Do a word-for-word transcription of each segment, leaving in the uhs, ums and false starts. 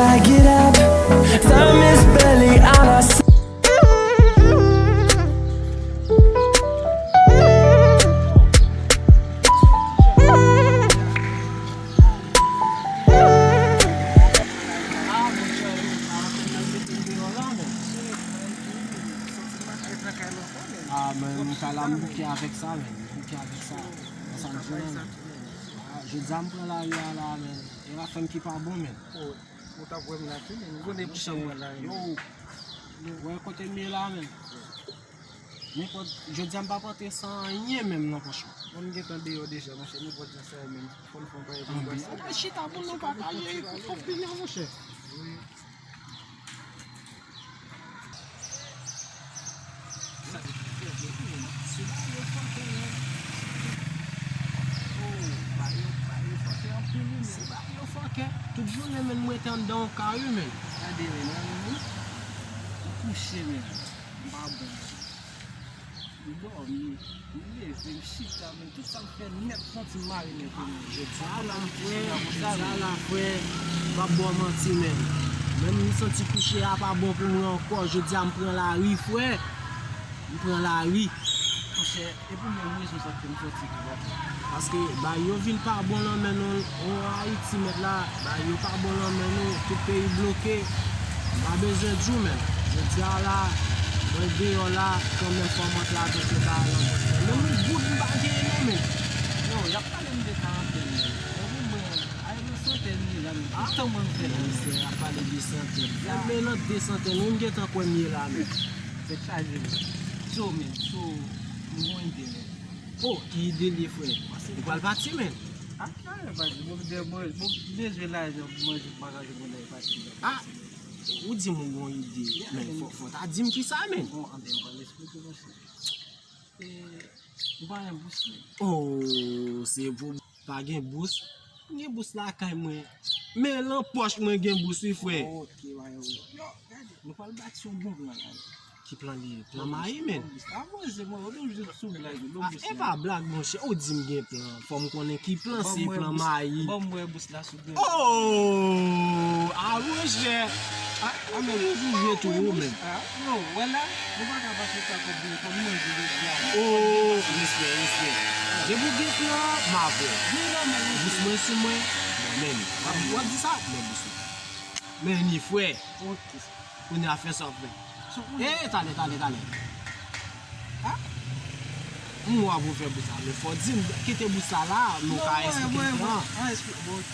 I get up, time is barely on our side. Ah, men, m ka la, m bouke avèk sa, men. M bouke avèk sa. Nan sa m di, men. Ah, jodi a, m pran lari a la, men. E afè m ki pa bon, men. Ou t ap wè m la tou, men. M konnen pou sa m pran lari, men. Yo, wè kote m ye la, men. Nenpòt, jodi a, m p ap antre san anyen menm nan pòch mwen. Mwen, m gentan deyò deja, monchè, nenpòt jan sa ye, men. Fò n fè yon bagay pou n pase. Anben, anben, chita pou nou pataje opinyon, monchè. Wi. Se ba yo fòkè, men. Oh, ba yo, ba yo fòkè anpil, wi, men. Se ba yo fòkè. Tout jounen, men, mwen rete anndan yon kay, wi, men. Gade, men, nan nou, ou kouche, men. M pa bon, men. M dòmi, m leve, m chita, men. Tout sa m fè nèt, m santi m mare nèt wi, men. Jodi a la, frè, jodi a la, frè, m p ap ba w manti, men. Menm m santi kouche a pa bon pou mwen ankò. Jodi a, m pran lari, frè. M pran lari. Monchè, e pou menm rezon sa k fè m sòti tou, baz. Paske bay yo vin pa bon nan men nou, o Ayiti, mèt la, bay yo pa bon nan men nou, tout peyi bloke. M pa bezwen di w, men. Jodi a la, mwen deyò la, kanmenm fò m antre avèk yon bagay nan pòch mwen. Menm yon goud m pa genyen non, men. Non, y ap pale m de karantèn, men. Bon, pou mwen, ay, nan santèn li la, men. Tout tan mwen m fè la, men. Misye ap pale de santèn. Sa, men nan de santèn, wi, m gentan kwè m ye la, men. Tèt chaje, men. So, men, so, m gon ide, men. Oh, ki ide li ye, frè? Ou pral pati, men. Ah, pa gen pati. Bon, de, bon, bon, bezwen lajan pou manje, pou bagay, pou bagay, pati, pati. Ah, ou di m ou gon ide, men fò, fò ta di m kisa, men. Bon, anben, m pral eksplike, monchè. E, m pa gen bous, men. Oh, se pou pa gen bous. M gen bous lakay mwen. Men nan pòch mwen gen bous, wi, frè. Ok, wa, yo. Yo, gade, nou pral bati yon bon plan la. Ki plan li ye? Plan mayi, men. A, poze mwen, ou toujou sou blag, non, bous la. Ah, e pa blag, monchè. Ou di m gen plan. Fò m konnen ki plan, se plan mayi. Ban m wè bous la sou blag. Oh! A, monchè. Ah, ou toujou jwe tou, ou menm. Ah, non, wè la, nou pa ka pase sa kòb li, fò m manje jodi a. Oh, respè, respè. Depi w gen plan, m avè w. Bous mwen sou mwen, mwen menm. W ap di sa, men bous mwen. Men ni frè. Ok. Kounye a fè sa w ap fè. Eh, talè, talè, talè. Ah? M wè w ap refè bous la, men fò w di m, kite bous la la, nou ka eksplike m plan. Ah, eksplike, bon, ok.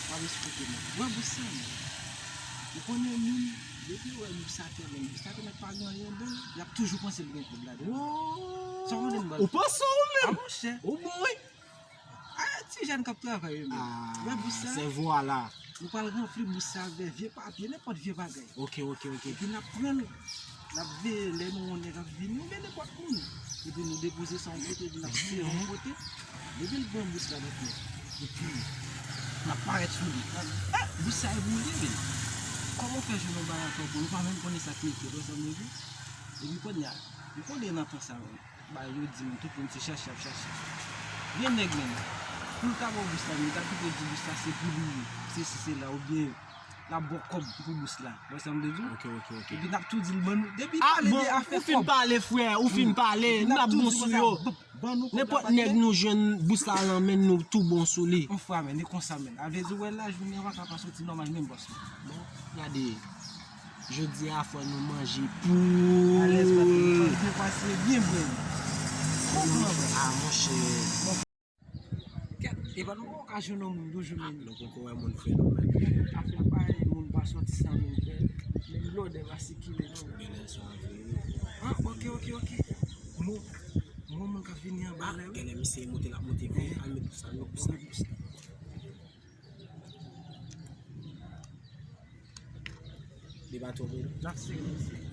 W ap eksplike m. Wè bous sa, men. Ou konnen moun, depi yo wè bous sa tèlman, bous sa tèlman pa gen anyen bon, y ap toujou panse l gen kòb ladan. Sa w konnen m ba l. Ou panse w menm? Ah, monchè. Ou bon, wi. Ah, ti jèn k ap travay, wi, men. Ah, wè bous sa? Se vwala. Nou pral ranpli bous sa avè vye papye, nenpòt vye bagay. Ok, ok, ok. Epi n ap pran l, n ap veye lè nou wè yon nèg ap vini, oubyen nenpòt moun. Epi nou depoze sa yon kote, epi n ap sere yon kote. Depi l pran bous la, nèt nèt. Epi, n ap parèt sou li. N ap, eh, bous sa e boule, men. Kòman w fè jwenn yon bagay ankò, bon, nou pa menm konnen sa k mete, w konprann, wi. Epi kounye a, nou konnen nan tan sa, men. Ba yo di m, tout moun se chache y ap chache. Gen nèg menm, pou l ta ba w bous la, men l ta pito di bous la se pou li ye, sesi sela, oubyen l ap ba w kòb pou bous la. Ou wè sa m vle di w? Ok, ok, ok. Epi n ap tou di l ban nou, depi pale de afè kòb. Ou fin pale, frè, ou fin pale, n ap bon sou yo. Nenpòt nèg nou jwenn bous la nan men n, nou tou bon sou li. Yon fwa, men, e konsa, men. A vle di, w wè la, jounen an pa ka pa soti nòmal menm, bòs mwen. Bon, gade. Jodi a fò nou manje poul. Alèz, patwon. Byen pase, byen bwè. Bon plan, bwè. Ah, monchè. Kèt, e pa nou poko ka jwenn yon moun toujou, men. Nou poko wè moun frè nou, men. Afè pa moun pa sòti san moun frè. Menm lòdè pa sikile, non. Genlè sa vre. Ah, ok, ok, ok. Bon, bon, moun k ap vini anba la, wi. Genlè misye monte, l ap monte vre. Al met bous la, met bous la. Li pa twò byen. N ap sere, n ap sere.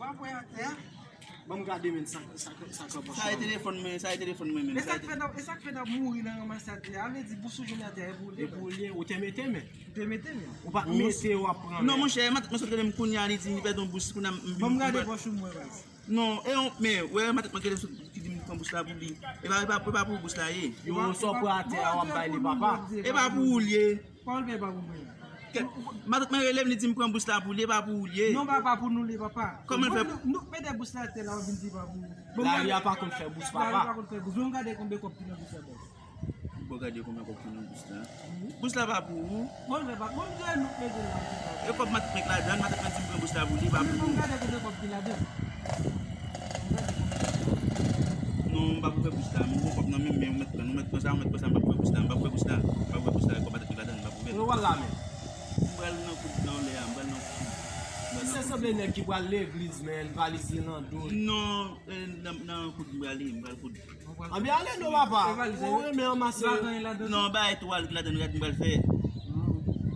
Apre atè a. Ban m gade men sa, sa, sa k ap pase. Sa e telefòn mwen, sa e telefòn mwen menm. E sa k fè n ap, e sa k fè n ap mouri nan ranmase atè a? Vle di bous ou jwenn atè a, epi ou lye. Epi ou lye, ou te mete men. Ou te mete men. Ou pa t mete, w ap pran men. Non, monchè, matant mwen sot rele m kounye a, li di li pèdi yon bous, kounye a m. Ban m gade pòch ou mwen, baz. Non, e yon, men, wè, matant mwen rele m sot, ki di m pran bous la pou li. E pa, e pa, e pa pou bous la ye. Yo, sa w pran atè a, w ap bay li, papa. E pa pou ou l ye. Pawòl pè pa pou mwen. Kè, matant mwen rele m, li di m pran bous la pou li, e pa pou ou l ye. Non, pa, pa pou nou li, papa. Kòman l fè? Nou, nou pede bous la atè la, w ap vin di pa pou ou. Lari a pa konn fè bous, papa. Lari a pa konn fè bous. Bon, gade konbyen kòb ki nan bous la, baz. Bon, gade konbyen kòb ki nan bous la. Bous la pa pou ou. Bon, lè pa, bon, lè nou pede la. E kòb matant mwen k ladan, matant mwen di m pran bous la pou li, e pa pou ou. Bon, gade konbyen kòb ki ladan. Non, m pa pou fè bous la. M gon kòb nan men m, men ou mèt pran, ou mèt pran sa, ou mèt pran sa, m pa pou fè bous la, m pa pou fè bous la, m pa pou fè bous la, kòb matant mwen k ladan, m pa pou fè l. Yo, wala, men. M pral nan kout nan lè a, m pral nan kout. Misye sanble nèg ki pral legliz, men, valiz li nan do l. Non, eh, nan, nan kout m prale, m pral kout. Anben ale non, papa. Ou renmen anmase. Non, bay twal ki ladan, gad m pral fè.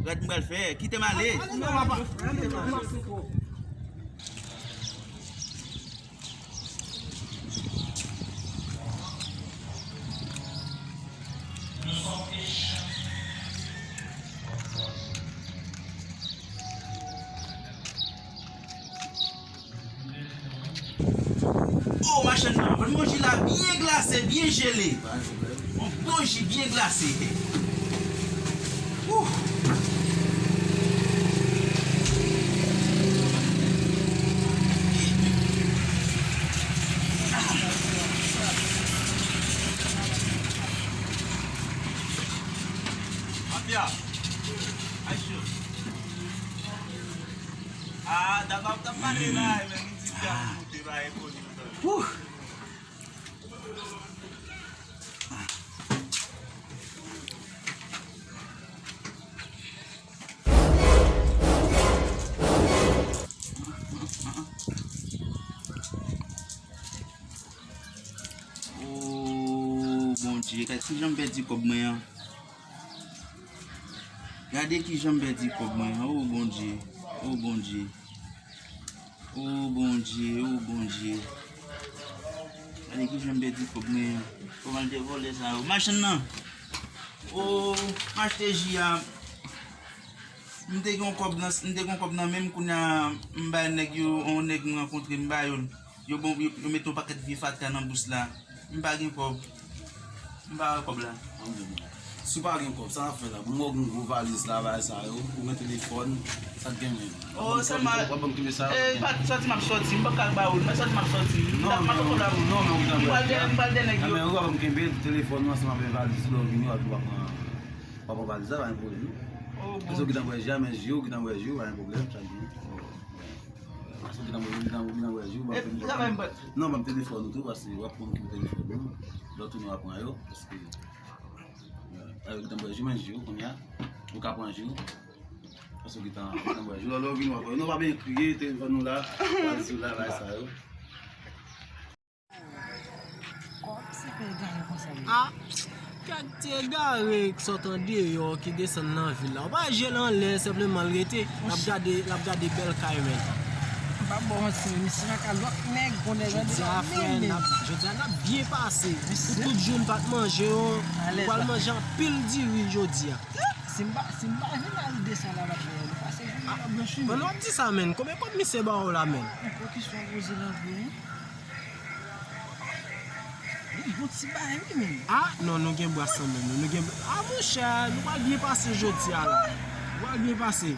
Gad m pral fè. Kite m ale. Ale non, papa. Anmase twòp. Oh, machann nan, ban m yon ji la byen glase, byen jele. Yon bon ji byen glase. Ouh. Mafya. Aksyon. Ah, dam ap t ap pale la, men li di dam moute pa reponn li. Ouh. Oh, Bondye, gad kijan m pèdi kòb mwen an. Gade kijan m pèdi kòb mwen an. Oh, Bondye. Oh, Bondye. Oh, Bondye. Oh, Bondye. Gade kijan m pèdi kòb mwen an. Kòman l te vòlè sa yo? Machann nan. Oh, m achte ji a. M te gen yon kòb nan, m te gen yon kòb nan men m, kounye a, m bay nèg yo, yon nèg m rankontre, m ba yo l. Yo bon, yo, yo mete yon pakèt vye fatra nan bous la. M pa gen kòb. M pa wè kòb la. Si w pa gen kòb, sa n ap fè la? Bon, m wè w gen gwo valiz la, bagay sa yo. Ou gen telefòn, sa k gen menm? Oh, sèlman, w ap ban m kenbe sa, eh, pa sòti m ap sòti, m p ap ka ba ou l, men sòti m ap sòti. M t ap, m ap poko la. Non, men ou gentan wè. M pral dèyè, m pral dèyè nèg yo. Men ou ap ban m kenbe telefòn nan ansanm avèk valiz la, w vini, w ap, w ap pran, w ap pran valiz la, pa gen pwoblèm, non. Oh, bon. Paske ou gentan wè ji a, men ji ou, ou gentan wè ji ou, pa gen pwoblèm, sa gen. Paske ou gentan wè, ou gentan, ou gentan wè ji ou, w ap vini. Non, ban m telefòn ou tou, paske w ap konn ki telefòn ou. Lè w tounen w ap pran yo, paske, eh, ou gentan wè ji, men ji ou, kounye a, ou ka pran ji ou. Paske w gentan, ou gentan wè ji ou. Lè w vini w ap pran yo. Non, pa byen kriye, telefòn nou la, valiz ou la, bagay sa yo. Kòb se fè egare konsa menm. Ah, kèk ti egare k sot andeyò ki desann nan vil la. Ou pa wè je l anlè, senpleman l rete. L ap gade, l ap gade bèl kay, men. M p ap ba w manti, men misye nan ka lòt nèg, gon nèg andeyò. Jodi a, frè, n ap, jodi a, n ap byen pase. Pou tout jou n pa t manje yo, nou pral manje anpil diri jodi a. Si m pa, si m pa vin al de sa la, m ap pase jounen nan blanch wi. An, w ap di sa, men. Konbyen kòb misye ba w la, men? Yon kesyon poze nan vi, wi. Li bon ti bagay wi menm. Ah, non, nou gen bras anmenm nou. Nou gen, ah, monchè, nou pral byen pase jodi a la. Nou pral byen pase.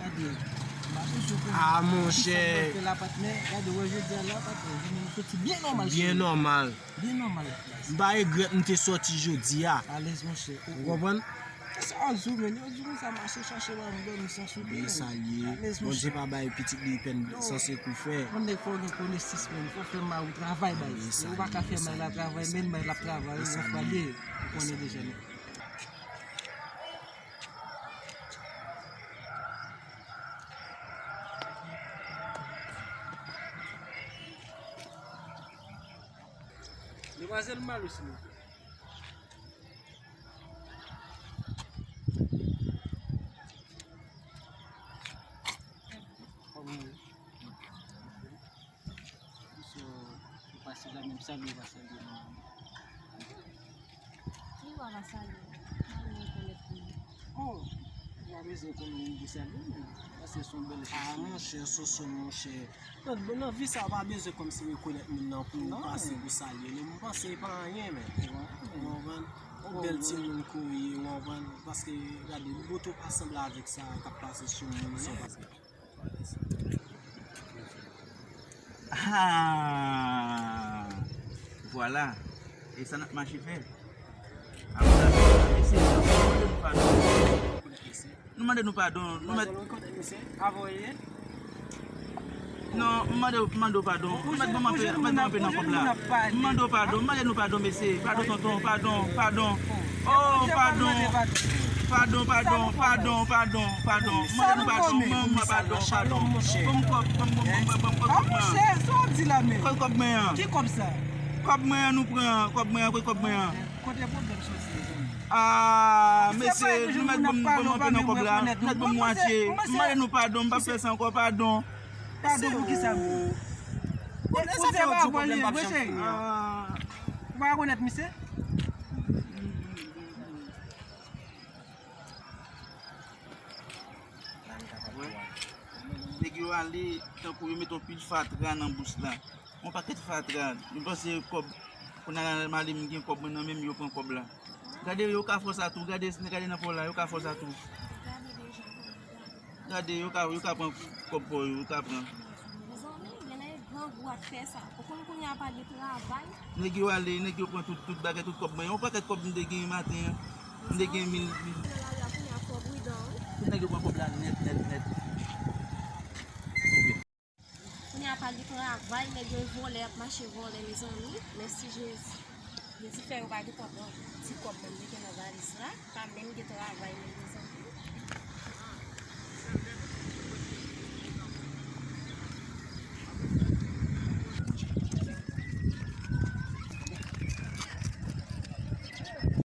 Gade, m pa bezwen konnen kisa m pral fè la, patnè. Gade, wè jodi a la, patnè, jounen nou soti byen nòmal. Byen nòmal. Byen nòmal. M pa regrèt m te sòti jodi a. Alèz, monchè. Ou konprann? E sa w di w menm, yo di konsa mache chache pa m dòmi san soude. E sa l ye. Bondye pa bay pitit li pèn san sekou fè. Yon nèg fò w gen konesans menm, fò w fè may ou travay bay. Ou pa ka fè may la travay, men may la ap travay, ou fè l ye. Ou konnen deja non. Demwazèl Malo, silvouplè. Salye, pa salye. Ki wa va salye? Mwen rekonèt li. Oh, w a bezwen konnen moun pou salye, men. Paske se yon bèl chans. Ah, monchè, Soso, monchè. Nan, nan vi sa, w pa bezwen kòmsi rekonèt moun nan pou w pase pou salye li. Mwen panse e pa anyen, men. Ou konprann? Yon bèl timoun ke w ye, ou konprann? Paske, gade, bote w pa sanble avèk sa k ap pase sou moun yo, paske Ah, vwala. E sa n ap mache fè. Apre sa, mesye, nou mande nou padon. Nou mande nou padon. Nou mèt Non, m mande, m mande w padon. M mèt ban m anpe, mèt ban m anpe nan kòb la. M mande w padon, m mande nou padon, mesye. Padon, tonton, padon, padon. Oh, padon. Padon, padon, padon, padon, padon. M mande nou padon, manman, padon, padon. Ban m kòb, ban m, ban m, ban m, ban m, ban m kòb mwen an. Kòb, kòb mwen an. Ki kòb sa? Kòb mwen an nou pran, kòb mwen an, kote kòb mwen an? Kote pwoblèm soti, mezanmi? Ah, mesye, nou mèt ban m, ban m anpe nan kòb la. Nou mèt ban m mwatye. M mande nou padon, m p ap fè sa ankò, padon. Padon pou kisa menm? Ou se pa pwoblèm, mesye. Ou pa rekonèt misye? Wè. Nèg yo ale, tankou yo mete yon pil fatra nan bous la. Yon pakèt fatra. Yo panse kòb, kounye a la, m ale, m gen kòb mwen nan men m, yo pran kòb la. Gade, yo ka fè w sa tou. Gade, gade nan pa w la, yo ka fè w sa tou. Gade, yo ka, yo ka pran kòb pa w yo, yo ka pran. Mezanmi, gen nèg grangou ap fè sa. Ou konn kounye a pa gen travay. Nèg yo ale, nèg yo pran tout, tout bagay, tout kòb mwen. Yon pakèt kòb m te gen maten an. M te gen mil, mil. Nan lari a kounye a kòb ridan, wi. Tout nèg yo pran kòb la nèt, nèt, nèt. Kounye a pa gen travay, nèg yo vòlè, ap mache vòlè, mezanmi. Mèsi Jezi. Jezi fè yo pa gen kòb, non. Ti kòb mwen mete nan valiz la, pa menm gen travay, men mezanmi.